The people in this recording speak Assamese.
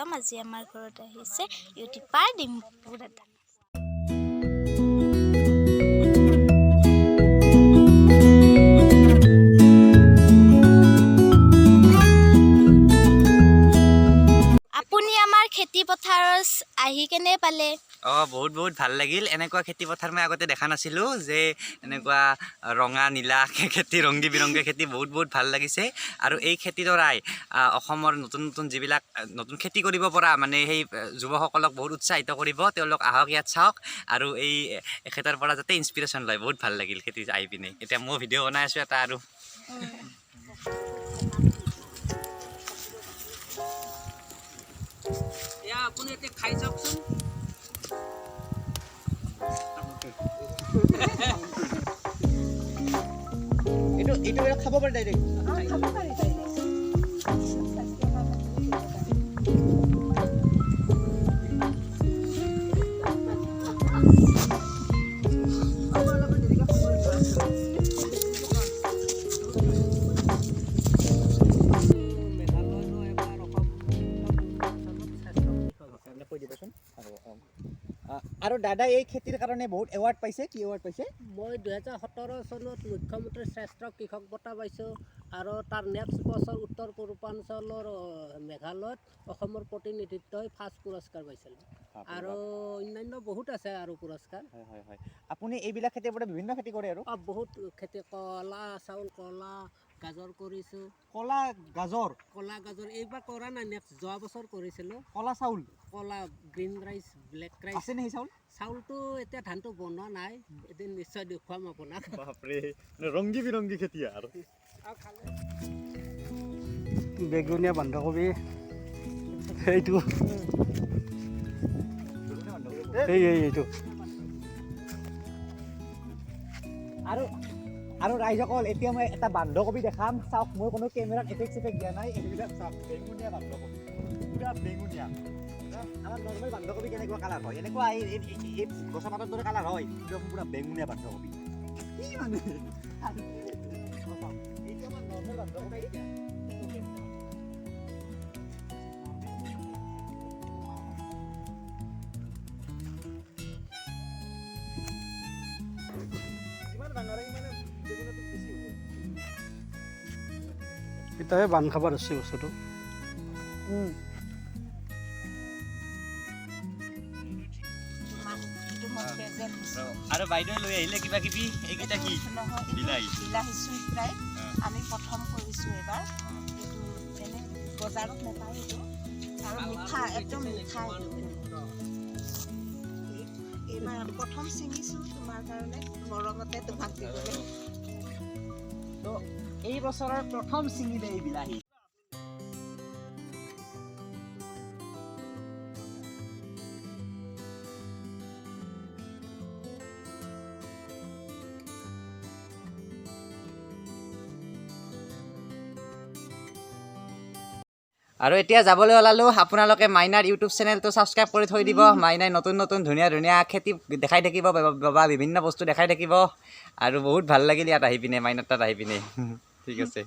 স্বাগতম। আজি আমাৰ ঘৰত আহিছে ইউটিউবাৰ ডিম্পু দাদা। আপুনি আমাৰ খেতি পথাৰত আহি কেনে পালে? অঁ, বহুত বহুত ভাল লাগিল। এনেকুৱা খেতি পথাৰ মই আগতে দেখা নাছিলোঁ যে এনেকুৱা ৰঙা নীলা খেতি, ৰংগী বিৰংগী খেতি, বহুত বহুত ভাল লাগিছে। আৰু এই খেতিডৰাই অসমৰ নতুন নতুন যিবিলাক নতুন খেতি কৰিব পৰা মানে সেই যুৱকসকলক বহুত উৎসাহিত কৰিব। তেওঁলোক আহক, ইয়াত চাওক আৰু এই এখেতৰ পৰা যাতে ইনস্পিৰেশ্যন লয়। বহুত ভাল লাগিল খেতি আহি পিনে। এতিয়া মই ভিডিঅ' বনাই আছোঁ এটা আৰু। এয়া আপুনি এতিয়া খাই চাওকচোন। এইটো এইটো খাব পাৰি ডাইৰেক্ট? খাব পাৰি ডাইৰেক্ট। স্বাস্থ্যৰ কাৰণে বহুত উপকাৰী। মেঘালয়তো এবাৰ অসম শ্ৰেষ্ঠ কৃষক। আপুনি কৈ দিবচোন। আৰু আৰু দাদা এই খেতিৰ কাৰণে বহুত এৱাৰ্ড পাইছে। কি এৱাৰ্ড পাইছে? মই 2017 চনত মুখ্যমন্ত্ৰীৰ শ্ৰেষ্ঠ কৃষক বঁটা পাইছোঁ আৰু তাৰ নেক্সট বছৰ উত্তৰ পূৰ্বাঞ্চলৰ মেঘালয়ত অসমৰ প্ৰতিনিধিত্বই ফাৰ্ষ্ট পুৰস্কাৰ পাইছিলোঁ আৰু অন্যান্য বহুত আছে আৰু পুৰস্কাৰ। হয় হয় হয় আপুনি এইবিলাক খেতিৰ পৰা বিভিন্ন খেতি কৰে আৰু? অঁ, বহুত খেতি, কলা চাউল, কলা গাজৰ কৰিছোঁ। কলা গাজৰ? কলা গাজৰ এইবাৰ কৰা নাই, নেক্সট যোৱা বছৰ কৰিছিলোঁ। কলা চাউল? কলা গ্ৰীণ ৰাইচ, ব্লেক ৰাইচ। আছে নে সেই চাউল? চাউলটো এতিয়া ধানটো বনোৱা নাই, এদিন নিশ্চয় দেখুৱাম আপোনাক। বাপৰে, ৰংগী বিৰংগী খেতি আৰু। বেগুনীয়া বন্ধাকবি, এইটো এই এই এইটো। আৰু আৰু ৰাইজসকল, এতিয়া মই এটা বন্ধাকবি দেখাম। চাওক, মই কোনো কেমেৰাত এফেক্ট চেফেক্ট দিয়া নাই। এইবিলাক চাওক, বেঙুনীয়া বন্ধাকবি, পুৰা বেঙুনীয়া। আমাৰ নৰ্মেল বন্ধাকবি কেনেকুৱা কালাৰ হয়, এনেকুৱা এই গছৰ পাতৰ দৰে কালাৰ হয়। একদম পুৰা বেঙুনীয়া বন্ধাকবি। কি মানে চাওক, এইটো আমাৰ নৰ্মেল বন্ধাকবি। যিমান ডাঙৰ হয় সিমানে বেঙুনীয়াটো বেছি হ'ব। এতিয়াহে বান্ধ খাব ধৰছে বস্তুটো। এইটো মই প্ৰেজেণ্ট দিছোঁ। আৰু বাইদেৱে লৈ আহিলে কিবা কিবি। এইকেইটা কি? নহয়, এইটো বিলাহী। বিলাহী চুইট ৰাইচ। আমি প্ৰথম কৰিছোঁ এইবাৰ। এইটো এনে বজাৰত নাপায় এইটো আৰু মিঠা, একদম মিঠা এইটো। এইবাৰ প্ৰথম ছিঙিছোঁ তোমাৰ কাৰণে, মৰমতে তোমাক দিবলৈ। এই বছৰৰ প্ৰথম ছিঙিলে এই বিলাহী। আৰু এতিয়া যাবলৈ ওলালোঁ। আপোনালোকে মাইনাৰ ইউটিউব চেনেলটো ছাবস্ক্ৰাইব কৰি থৈ দিব। মাইনাই নতুন নতুন ধুনীয়া ধুনীয়া খেতি দেখাই থাকিব বা বিভিন্ন বস্তু দেখাই থাকিব। আৰু বহুত ভাল লাগিল ইয়াত আহি পিনে, মাইনাৰ তাত আহি পিনে। ঠিক আছে।